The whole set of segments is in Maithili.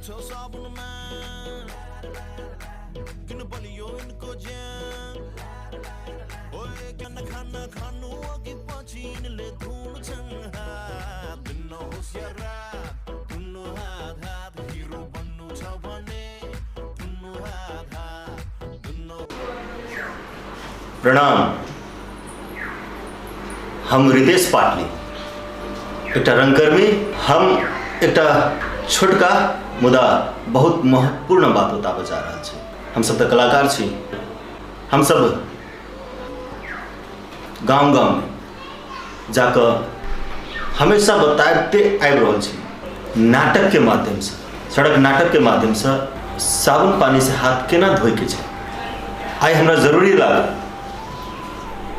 छौ साबुनमे किन बलियो इनको ज्यान ओए कन खाना खानु अघि पछि यिनले धुन्छन् हात नहोस् या रात धुनु हात हात हिरो बन्नु छ भने धुनु हात हात धुनु। प्रणाम। हम रितेश पाटली, एकटा रंगकर्मी। हम एकटा छोटका मुदा बहुत महत्वपूर्ण बात बताबऽ जा रहल छी। हमसब तऽ कलाकार छी, हमसब गाम गाममे जाकऽ हमेशा बताबिते आबि रहल छी नाटकके माध्यमसँ, सड़क नाटकके माध्यमसँ साबुन पानीसँ हाथ केना धोइके छै। आइ हमरा जरूरी लागल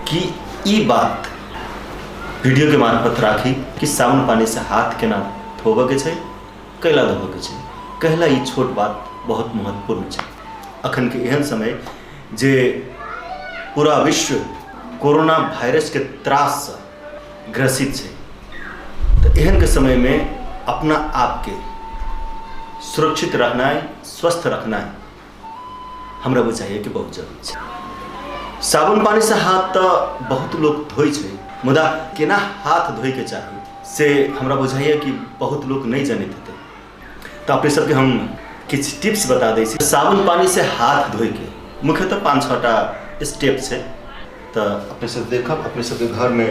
कि ई बात वीडियोके मार्फत राखी कि साबुन पानीसँ हाथ केना धोबऽके छै, कैला धोबऽके छै, कहला ई छोट बात बहुत महत्वपूर्ण छै। अखनके एहन समय जे पूरा विश्व कोरोना वायरसके त्राससँ ग्रसित छै, तऽ एहनके समयमे अपना आपके सुरक्षित रखनाइ, स्वस्थ रखनाइ हमरा बुझाइए कि बहुत जरूरी छै। साबुन पानीसँ हाथ तऽ बहुत लोक धोइ छै, मुदा केना हाथ धोइके चाही से हमरा बुझाइए कि बहुत लोक नहि जनैत हेतै। तऽ अपने सबके हम किछु टिप्स बता दै छी साबुन पानीसँ हाथ धोइके। मुख्यतः 5-6 टा स्टेप छै। तऽ अपने सब देखब, अपने सबके घरमे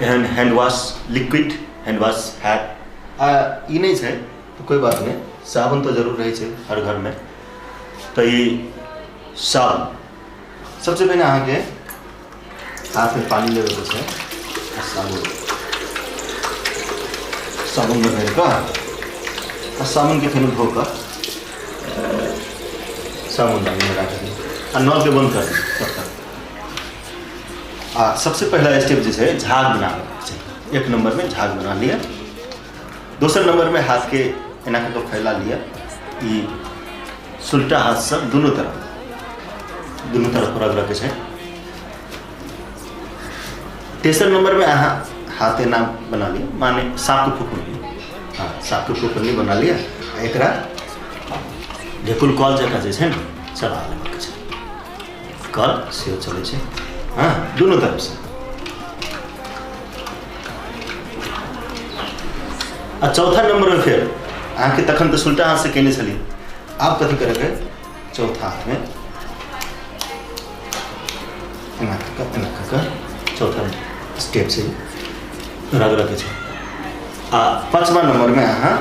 एहन hand wash, liquid hand wash हैत, आ ई नहि छै तऽ कोइ बात नहि, साबुन तऽ जरूर रहै छै हर घरमे। तऽ ई साबुन सबसँ पहिने अहाँके हाथमे पानि लेबैके छै आ साबुन, साबुनमे भरि कऽ आ साबुनके फेर धो कऽ साबुन दानीमे राखि दियौ आ नलके बन्द कर दियौ तब तक। आ सबसँ पहिला स्टेप जे छै झाग बनाबैके छै। एक नम्बरमे झाग बना लिअ, दोसर नम्बरमे हाथके एना कऽ कऽ फैला लिअ, ई सुलटा हाथसँ दुनू तरफ, दुनू तरफ रगड़ऽके छै। तेसर नम्बरमे अहाँ हाथ एना बना लिअ, माने साँपके फुफुन्नी, हँ साँपके फुफुन्नी बना लिअ आ एकरा ढेकुल कल जकाँ जे छै ने चला लेबाके छै, कल सेहो चलै छै, हँ दुनू तरफसँ। आ चौथा नम्बरमे फेर अहाँके तखन तऽ सुलटा हाथसँ केने छलियै, आब कथी करैके, चौथा हाथमे एना कऽ कऽ, एना कऽ कऽ चौथा स्टेप छै रगड़ऽके छै। आ पाँचवा नम्बरमे अहाँ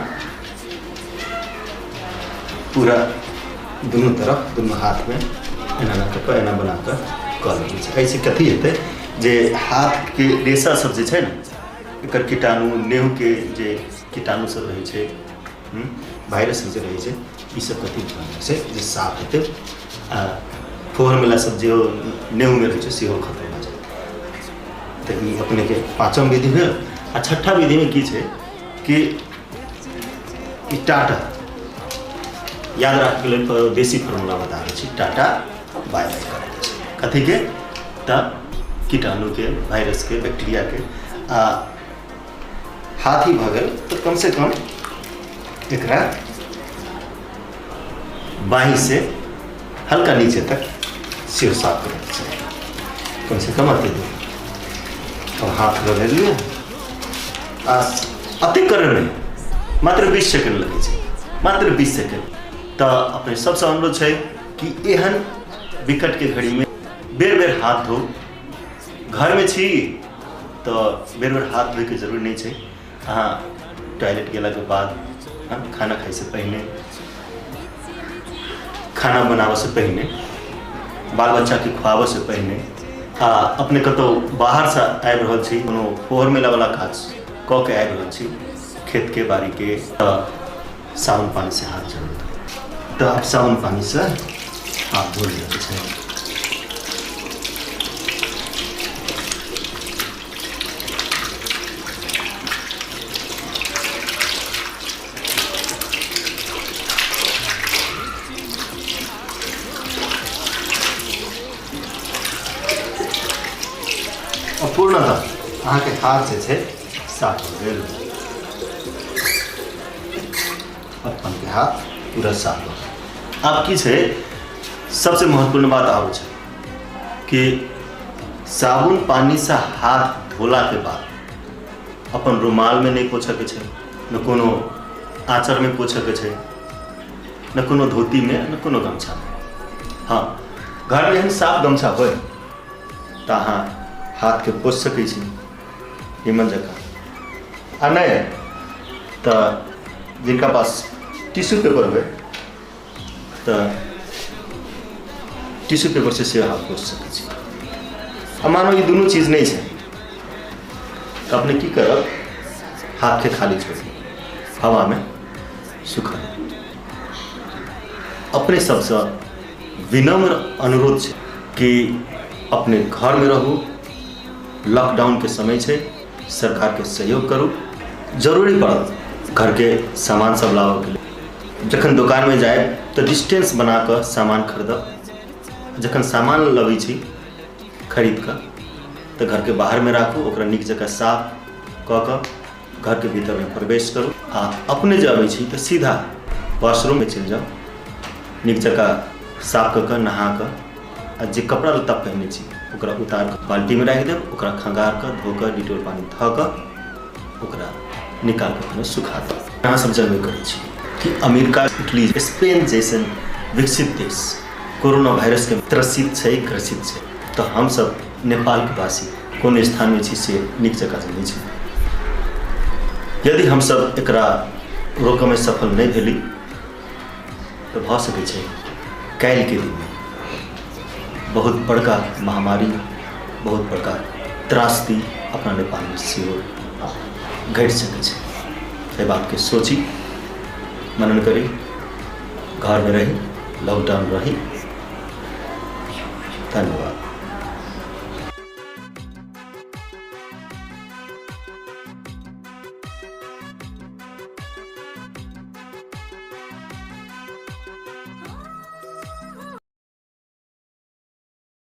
पूरा दुनू तरफ दुनू हाथमे एना एना कऽ कऽ एना बना कऽ कऽ लेबै छै। एहिसँ कथी हेतै जे हाथके रेशा सब जे छै ने, एकर कीटाणु, नेहुके जे कीटाणु सब रहै छै, वायरस सब जे रहै छै, ई सब कथी छै जे साफ हेतै आ फोहर मेला सब जे नेहुमे रहै छै सेहो खतम भऽ जायत। तऽ ई अपनेके पाँचम विधि भेल। आ छठा विधिमे की छै कि ई टाटा याद राखैके लेल देसी फॉर्मूला बता रहल छी, टाटा बाय बाय करैके छै कथीके, तऽ कीटाणुके, वायरसके, बैक्टीरियाके। आ हाथी भऽ गेल तऽ कमसँ कम एकरा बाहीसँ हल्का नीचे तक सेहो साफ करैके चाही, कमसँ कम अते दूर। अब हाथ रगड़ि लिअ आ अते करैमे मात्र 20 सेकेंड लगै छै, मात्र 20 सेकेंड। तऽ अपने सबसँ अनुरोध छै कि एहन विकटके घड़ीमे बेर बेर हाथ धो। घरमे छी तऽ बेर बेर हाथ धोइके जरूरी नहि छै, अहाँ टॉयलेट गेलाके बाद, खाना खाइसँ पहिने, खाना बनाबऽसँ पहिने, बाल बच्चाके खुआबऽसँ पहिने, आ अपने कतहु बाहरसँ आबि रहल छी, कोनो फोहर मेलावला काज कऽ के आबि रहल छी खेतके बाड़ीके, तऽ साबुन पानीसँ हाथ जरूर धोइ। तऽ आब साबुन पानीसँ हाथ धो लिअ छै। पूर्णतः अहाँके हाथ जे छै साफ भऽ गेल। अपन के हाथ पूरा साफ भऽ गेल। आब की छै, सबसे महत्वपूर्ण बात आब छै कि साबुन पानिसँ हाथ धोलाके बाद अपन रुमालमे नहि पोछऽके छै, ने कोनो आँचरमे पोछऽके छै, ने कोनो धोतीमे, ने कोनो गमछामे। हँ, घरमे एहन साफ गमछा होय तऽ अहाँ हाथके पोछि सकै छी निमन जकाँ, आ नहि तऽ जिनका पास टिश्यू पेपर होय तऽ टिश्यू पेपरसँ सेहो हाथ पोछि सकै छी। आ मानो ई दुनू चीज नहि छै तऽ अपने की करब, हाथके खाली छोड़ि दियौ, हवामे सुखा दियौ। अपने सबसँ विनम्र अनुरोध छै कि अपने घरमे रहू, लॉकडाउनके समय छै, सरकारके सहयोग करू। जरूरी पड़त घरके सामान सब लाबऽके लेल, जखन दोकानमे जायब तऽ डिस्टेंस बना कऽ सामान खरीदब। जखन सामान लबै छी खरीद कऽ तऽ घरके बाहरमे राखू, ओकरा नीक जकाँ साफ कऽ कऽ घरके भीतरमे प्रवेश करू। आ अपने जे अबै छी तऽ सीधा वॉशरूममे चलि जाउ, नीक जकाँ साफ कऽ कऽ नहा कऽ, आ जे कपड़ा लत्ता पहिने छी ओकरा उतारि कऽ बाल्टीमे राखि देब, ओकरा खंगार कऽ धो कऽ डिटोल पानि धऽ कऽ ओकरा निकालि कऽ फेर सुखा देब। अहाँ सब जनबे करै छी कि अमेरिका, इटली, स्पेन जैसन विकसित देश कोरोना वायरसके त्रसित छै, ग्रसित छै, तऽ हमसब नेपालके वासी कोन स्थानमे छी से नीक जकाँ जनै छी। यदि हमसब एकरा रोकऽमे सफल नहि भेली तऽ भऽ सकै छै काल्हिके दिनमे बहुत बड़का महामारी, बहुत बड़का त्रासदी अपना नेपालमे सेहो घटि सकै छै। एहि बातके सोची, मनन करी, घरमे रही, लॉकडाउन रही। धन्यवाद।